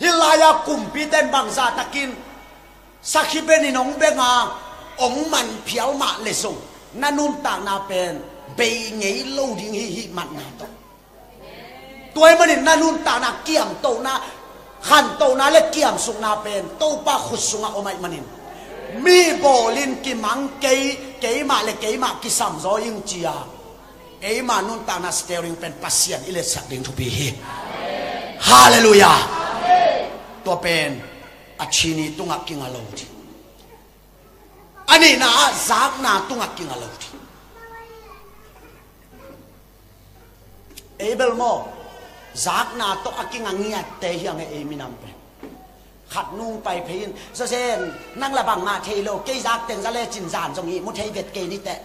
hih lai-a kumpite in bangzah takin sakhi benin hong beng a hong man phial mah le zong na nuntakna pen bei ngei lo ding hi, hih matna tawh. Tua ahih manin na nuntakna kiamtohna, khantohna le kiamsukna pen Topa khut sungah om ahih manin, mi bawlin kimang kei, keimah le keimah kisamzaw ing ci-a, eima nuntakna steering pen Pasian i letsak ding thupi hi. Halleluiah. Tua pen a chini tungah kinga lo ding. A nihna ah zakna tungah kinga lo ding. Ei bel maw, zakna tawh a kinga ngiatte hi ang e, ei minam pen. Khat nung pai phei in, "Zawzen, nang la bangmah thei lo, kei zak teng za lecin zan zong ihmu thei vet kei ni teh,"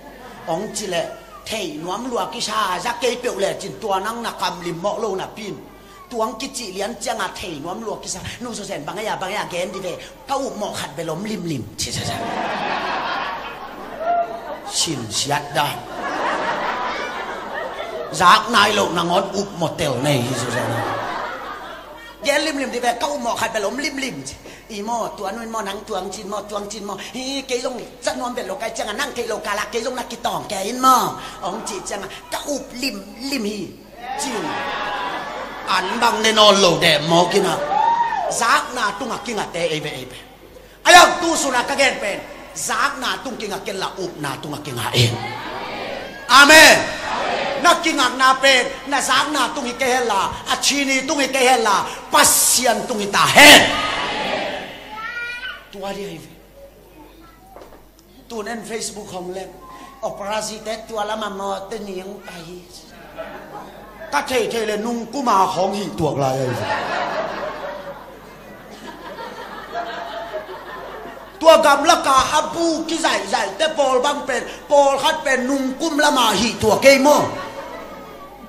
hong ci leh, thei nuam lua kisa, za kei peuh lecin tua nang na kam limmawh lo napi in, tuang kicih lian cianga thei nuam lua kisa. "Nu Zawzen, bang ei a, bang ei a gen di ve, ka upmawh khat bel om limlim," ci sasa. Sinsiat dan. Zak nai loh nangawn upmawh tel nei hi sasa. "Gen limlim di ve, ka upmawh khat bel om limlim," ci. "I maw, tua nu in maw, nang tuang cin maw, tuang cin maw. Hi, kei zong zat nuam vet lo kai cianga nang theih lo kala kei zong na kitawng kei in maw," hong cih cianga ka up limlim hi. Cin. An bang ne nawn lo deh mawk ina. Zakna tungah kingate ei ve, ei ve. Ayang tu suna ka gen pen, zakna tung kingah kenla upna tungah kingah in. Amen. Na kingakna pen na zakna tung hi kei henla, a chini tung hi kei henla, Pasian tung hi ta hen. Tua di ei ve. Tunen Facebook hong leng, operasite tua lama mawte ning pai hi. Ka theithei le nungkuma hong hih tuak lai ahi. Tua gamlaka a bu kizaihzaihte pawl bang pen, pawlkhat pen nungkum lama hih tuak ei maw.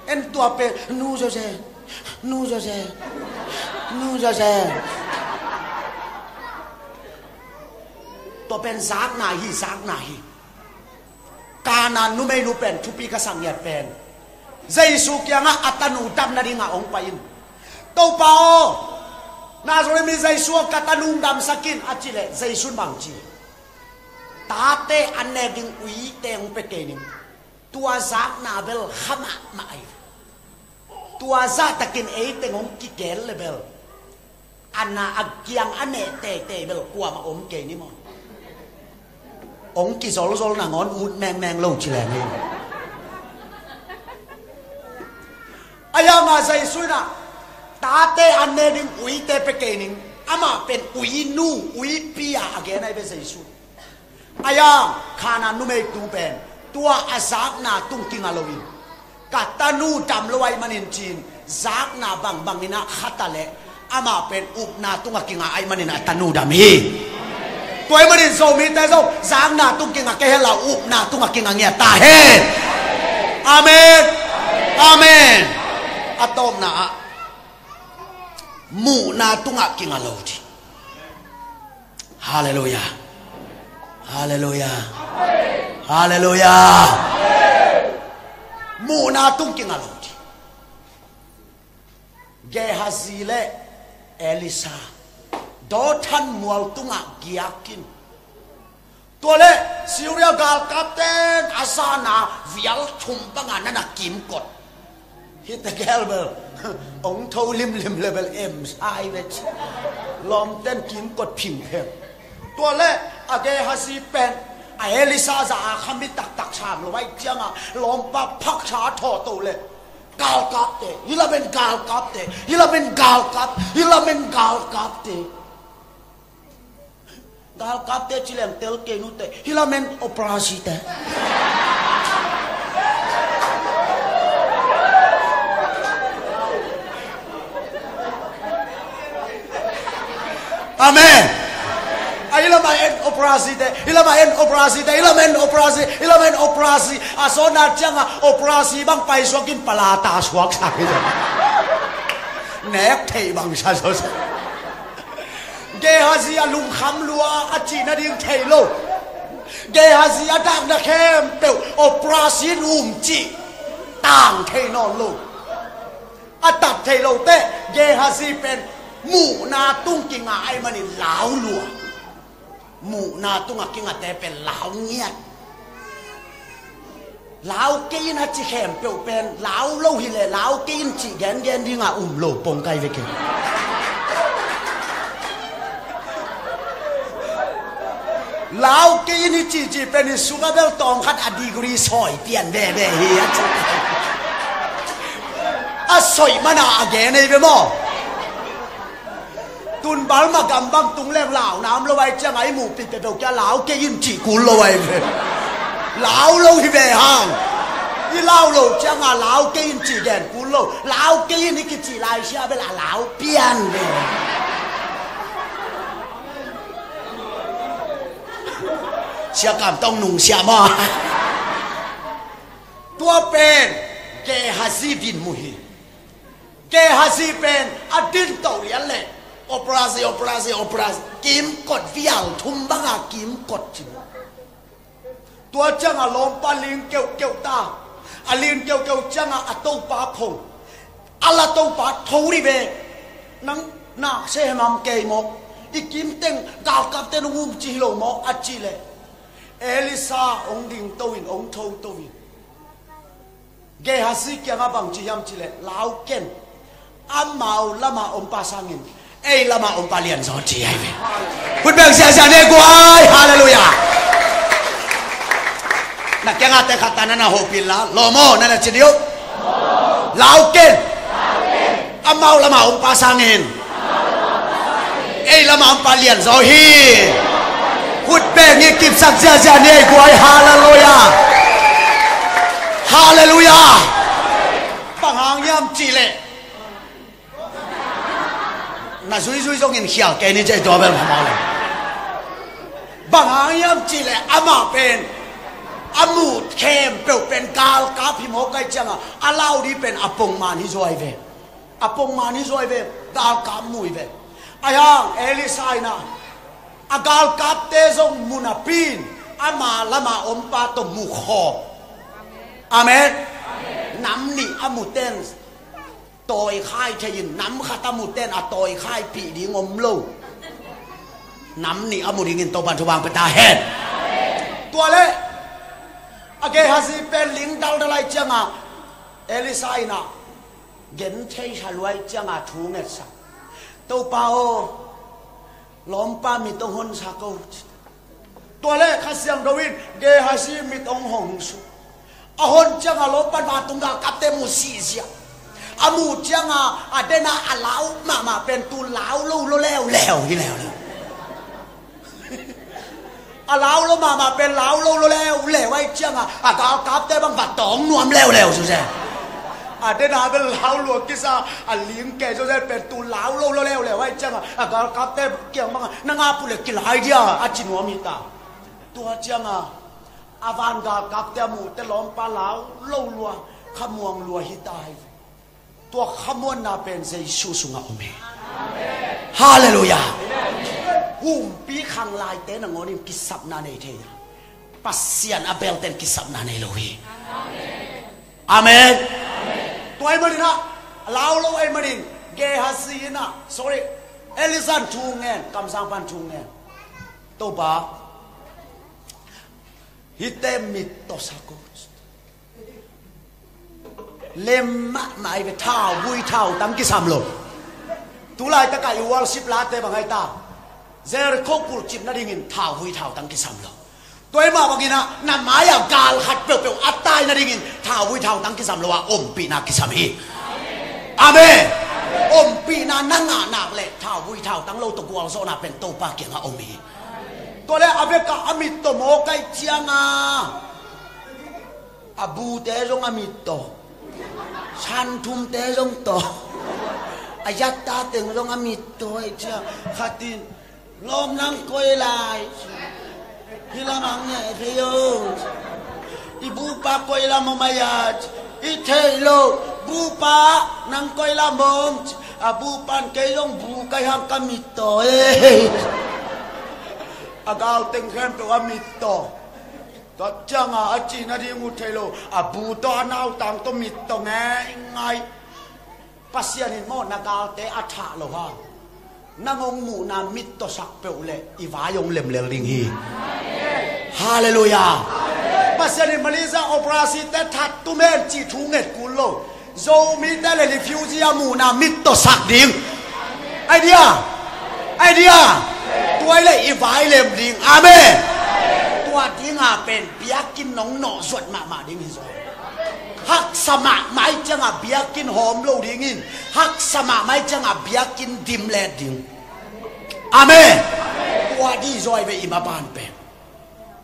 En tua pen, "Nu Zawzen, Nu Zawzen, Nu Zawzen." Tua pen zakna hi, zakna hi. Kanaan numeinu pen thupi ka sak ngiat pen Jesu kiangah a tanu dam nadingah hong pai in, "Topa aw, Nazareth mi Jesu aw, ka tanu damsak in," a cih leh Jesu in bang ci? "Tate an nek ding uite hong pia kei ning. Tua zakna bel kha mahmah hi. Tua zahtakin ei teng hong kigen le bel, a na a kiang a neh teitei bel kuamah om kei ni maw?" Hong kizolzol nangawn ut mengmeng lo ci leng hi. Ahi hang a Jesu in ah, "Tate an nek ding uite pia kei ning." Amah pen uinu, uipi a a gen ahi ve Jesu. Ahi hang Kanaan numei tu pen tua a zakna tung kinga loin, "Ka tanu dam lo ahih manin," ci-in zakna bangbang in ah kha ta leh, amah pen upna tungah kinga ahih manin a tanu dam hi. Tua ahih manin Zomite zong zakna tung kinga kei hen la, upna tungah kinga ngiat ta hen. Amen. Amen. A tawpna ah, muhna tungah kinga lo ding. Halleluiah. Halleluiah. Halleluiah. Muhna tung kinga lo ding. Gehazi le Elisha Dothan mual tungah giak in. Tua leh Syria galkapten a zahna vial thum banga nana kimkot. Hih tegel bel hong tho limlim le bel em sa hi ve ci. Lawmten kimkot phingpheng. Tua leh a Gehazi pen a Elisha zah a kha mi taktak sam lo ahih ciangah lawmpa phaksa a thawh to leh, "Galkapte, hih lamen galkapte, hih lamen galkap, hih lamen galkapte." Galkapte ci leng tel kei nute, "Hih lamen operasite." Amen. "A, hih lamah en operasite, hih lamah en operasite, hih lamah en operasi, hih lamah en operasi." A sawtna ciangah operasi bang paisuak in palata suaksak hi. Nek theih bang sa sawsa. Gehazi a lungkham lua a cih nading thei lo. Gehazi a dakna khempeuh operasi in um cih tang thei nawn lo. A tat thei lo teh Gehazi pen muhna tung kinga ahih manin lau lua. Muhna tungah kingate pen lau ngiat. Lau kei in a ci khempeuh pen lau lo hi leh lau kei in cih gengen dingah um lo pong kai ve kei. Lau kei in hi cihcih pen i sungah bel tawmkhat a degree sawi pian veve hi a ci. A sawi mana a gen ei ve maw? Tun balma gam bang tung leng launa om lo ahih ciangah i muhpih peuhpeuh kia lau kei in cih kul lo ahi ve. Lau lo hi ve hang. I lau lo ciangah lau kei in cih gen kul lo. Lau kei in i kicih lai sia bel a lau pian ve. Sia Kam Tong nungsia maw? Tua pen Gehazi dinmun hi. Gehazi pen a din to lian leh operasi, operasi, operasi, kimkot vial thum banga kimkot ci. Tua ciangah lawmpa ling keuhkeuh ta. A ling keuhkeuh ciangah a topa phong. A la topa tho dih ve. Nang nak se hemam kei mawk. I kimteng galkapte nung um ci hi lo mawk a cih leh Elisha hong ding to in hong tho to in. Gehazi kiangah bang ci hiam cih leh, lau ken. Amau lamah om pa sangin ei lamah om pa lianzaw ci ahi ve. Khut beng siasia ne guai. Halleluiah. Na kiangah te khat ta na na hopih la. Lawm aw, na na ci dih uh. Lau ken. Amau lamah om pa sangin ei lamah om pa lianzaw hi. Khut beng i kipsak ziazia ni ei guai. Halleluiah. Halleluiah. Bang hang hiam cih leh, na zuizui zongin khial kei ni cei tua bel phamawh le. Bang hang hiam cih leh amah pen a muh khempeuh pen galkap hi mawk ahih ciangah a lau dih pen a pongman hi zaw ahi ve. A pongman hi zaw ahi ve. Galkap mu hi ve. Ahi hang Elisha in ah a galkapte zong mu napi in Ama lama ompa tawh mukhawm. Amen. Nam nih a muten tawikhai thei in, nam khat a muten a tawikhaipih ding om lo. Nam nih a mu dingin Topan thupha pia ta hen. Tua le a Gehazi pen ling daldal lai cianga Elisha in a gen thei hal luai cianga thu ngetsak. Topa aw, lawmpa mit hong honsak o. Tua le Kha Siangtho in Gehazi mit hong hong suk. A hon cianga lawmpa in vantung galkapte mu sihziah. A mu cianga a dena a lau mahmah pen tu lau lo lo leuleu hi leuleu. A lau lo mahmah pen lau lo lo leuleu ai cianga a galkapte bang va tawng nuam leuleu suse. A dena bel lau lua kisa a ling kei suse pen tu lau lo lo leuleu ai cianga a galkapte kiang banga na nga pule kilai dia a ci nuam hi ta. Tua cianga a van galkapte a muhte lawmpa lau lo lua khamuang lua hi ta hi. Tua khamuanna pen Jesu sungah om hi. Halleluiah. Humpi khanglaite nangawnin kisapna nei thei a, Pasian a belten kisapna nei lo hi. Amen. Tua ahih manin ah lau lo ahih manin Gehazi in ah, sorry, Elisha in thu ngen, kamsang pan thu ngen. Topa, hihte mit tawh sak o. Lem mahmah hi ve, thauvui thautang kisam lo. Tulaitakah i worship late bang ahi ta, Jericho kulh cip nadingin thauvui thautang kisam lo. Tua ahih mah bangin ah na mai-ah gal khat peuhpeuh a tai nadingin thauvui thautang kisam lo a ompihna kisam hi. Amen. Ompihna na ngah nak leh thauvui thautang lo tawh gualzawhna pen Topa kiangah om hi. Tua le a vekah a mit tawh mawk ai cianga a bute zong a mit tawh, santhumte zong tawh, a zatta teng zong a mit tawh ai cia. Khatin lawm nang koi lai, hih lamah ngeh thei o. I bupa koi lam om ai a, i theih loh. Bupa nang koi lam om. A bupan kei zong bu kai hang ka mit tawh e. A gal teng khempeuh a mit tawh. Tua cianga a cih nading uh thei lo, a bu tawh a nautang tawh mit tawh ngeingai. Pasian in maw na galte a thah lo hang, nang hong muhna mit tawh sak peuh leh i vai hong lemlel ding hi. Halleluiah. Pasian in Malaysia operasi te that tum hen cih thu nget kul lo. Zomite le refugee a muhna mit tawh sak ding. Ai dia, ai dia. Tua hi leh i vai lem ding. Amen. Tua dinga pen biakinn nong nawhzuat mahmah ding hi zaw. Haksa mahmah ai cianga biakinn hawm lo dingin, haksa mahmah ai cianga biakinn dim let ding. Amen. Tua dih zaw hi ve i maban pen.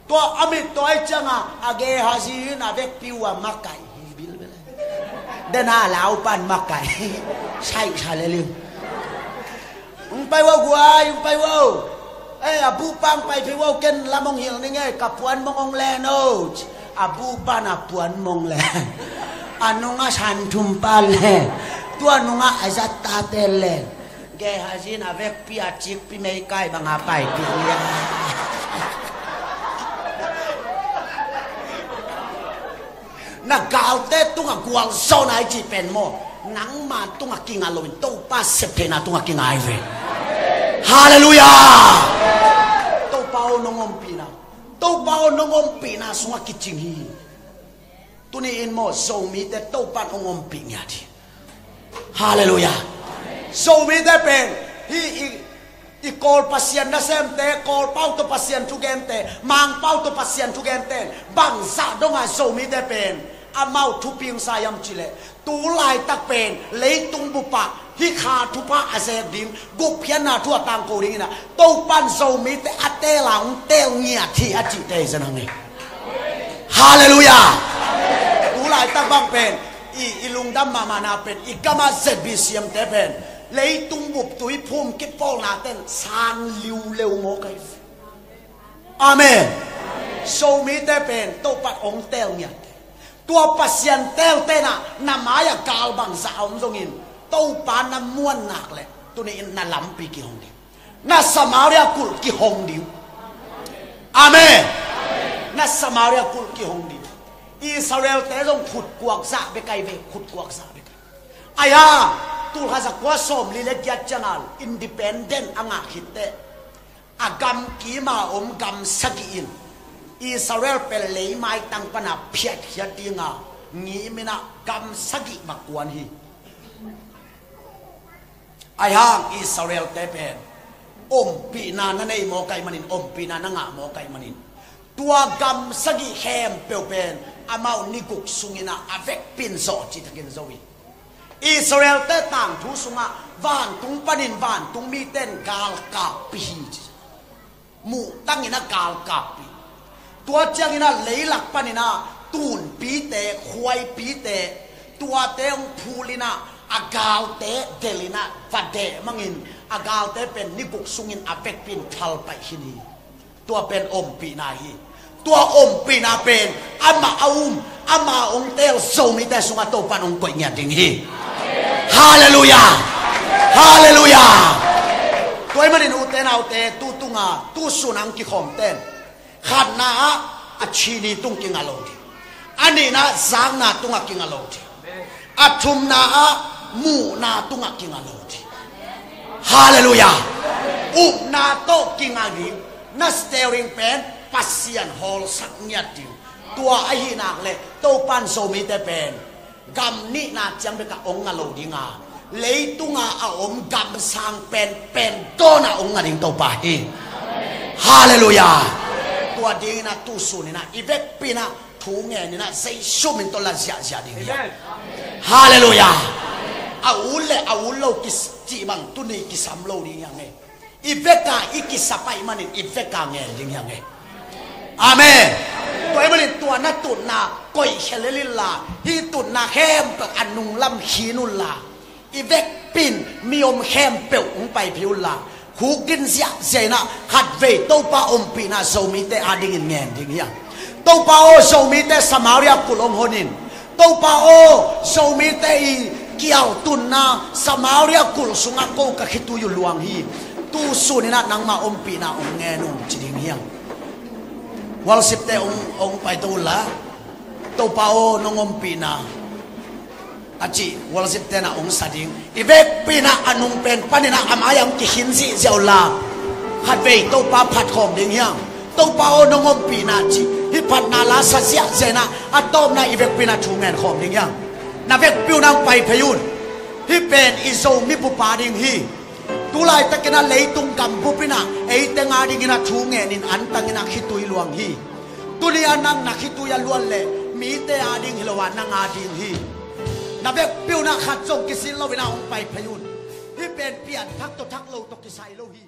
Tua a mit tawh ai cianga a Gehazi in a vekpi uh a makaih hi bilbel. Dena laupan makaih. Saih sa leling. Hong pai vo guai, hong pai vo. Eh, a bupa hong pai phei vo, ken lam hong hilh ning e, ka puan mong hong len o. A bupan a puan mong len. A nunga santhumpa len. Tua nunga a zattate len. Gehazi in a vekpi a cikpi meikai banga paipih nia. Na galte tungah gualzawhna i cih pen maw, nangma tungah kinga loin Topa septheihna tungah kinga hi ve. Halleluiah. Topa aw nong ompihna, Topa aw nong ompihna sungah kicing hi. Tuni in maw Zomite Topan hong ompih ngiat hi. Halleluiah. Zomite pen hih i, i Kawl Pasian nasemte, Kawlpau tawh Pasian thugente, Mangpau tawh Pasian thugente, bangzah donga Zomite pen amau thupingsa hiam cileh, tu laitak pen leitung bupah hih kha thupha a zek ding, gupkhiatna thu a tangko dingin ah Topan Zomite a teel a hong teel ngiat hi a cihte hi zen hang hi. Halleluiah. Tu laitak bang pen i, i lungdam mahmahna pen i gama Z B C M te pen leitung bup tuiphum kipawlna ten sang liuleu mawk ahi. Amen. Zomite pen Topa hong teel ngiat. Tua Pasian teel tenah na mai-ah gal bangzah a om zongin Topa na muan nak leh tuni in na lampi kihong ding. Na Samaria kulh kihong ding. Amen. Na Samaria kulh kihong ding. Israelte zong khutkuak zah bek ahi ve, khutkuak zah bek ahi. Ahi hang, tulkhat zakua sawmli le giat ciangin independent a ngah khit teh, a gamkim a om gam sagih in Israel pen leimaitang pan a phiatkhiat ding a ngim in ah gam sagih bang kuan hi. Ahi hang Israelte pen ompihna na nei mawk ahih manin, ompihna na ngah mawk ahih manin, tua gam sagih khempeuh pen amau ni guk sungin ah a vekpi in zawh cih takin zo hi. Israelte tangthu sungah vantung panin vantung mite in galkappi hi ci. Muhtang in ah galkappi. Tua ciangin ah leilak panin ah tunpite, khuaipite, tuate hong phul in ah a galte delh in ah va deh mangin a galte pen ni guk sungin a vekpi in phalpaih khin hi. Tua pen ompihna hi. Tua ompihna pen amah a um, ama hong teel Zomite sungah Topa'n hong koih ngiat ding hi. Halleluiah. Halleluiah. Tua ahih manin ute naute, tu tunga, tu sun a hong kikhawmte in, khatna ah a chini tung kingah lo ding. A nihna ah zakna tungah kingah lo ding. A thumna ah muhna tungah kingah lo ding. Halleluiah. Upna tawh kingah ding. Na steering pen Pasian hawlsak ngiat ding. Tua ahih nak leh Topa'n Zomite pen gam nihna ciang bek ah hong ngah lo ding a, leitunga a om gam sang pen, pen dawn ah hong ngah ding Topa hi. Halleluiah. Tua dingin ah tu sun in ah i vekpi in ah thu ngen in ah Jesu min tawh la ziahziah ding hi. Amen. Halleluiah. A ut le a ut lo kis-, cih bang tuni kisam lo ding hi hang e. I vek a i kisap ahih manin i vek a ngen ding hi hang e. Amen. Tua ahih manin tua na tutna koih khia lel inla, hih tutna khempeuh a nunglam khin unla, i vekpi in mi om khempeuh hong pai phei unla, khukdin ziahziah in ah khatvei Topa ompihna Zomite adingin ngen ding hi hang. Topa aw, Zomite Samaria kulh hong hon in. Topa aw, Zomite i kial tunna Samaria kulh sungah ko ka khitui uh luang hi. Tu sun in ah nangma ompihna hong ngen un ci ding hi hang. Worshipte hong, hong paito unla, Topa aw, nong ompihna a cih worshipte in ah hong sa ding. I vekpi in ah a nung pen panin ah a mai-ah hong kikhin zihziah unla, khatvei Topa phat khawm ding hi hang. Topa aw, nong ompihna cih hih phatna la sa ziahziah in ah a tawpna i vekpi in ah thu ngen khawm ding hi hang. Na vekpi un ah hong pai phei un. Hih pen i Zomi bup a ding hi. Tu laitakin ah leitung gambup in ah ei teng a dingin ah thu ngenin antang in ah khitui luang hi. Tuni a nang na khitui a luan leh mite a ding hi lo a, nang a ding hi. Na vekpi un ah khat zong kisin lo in ah hong pai phei un. Hih pen pianthak tawh thak lo tawh kisai lo hi.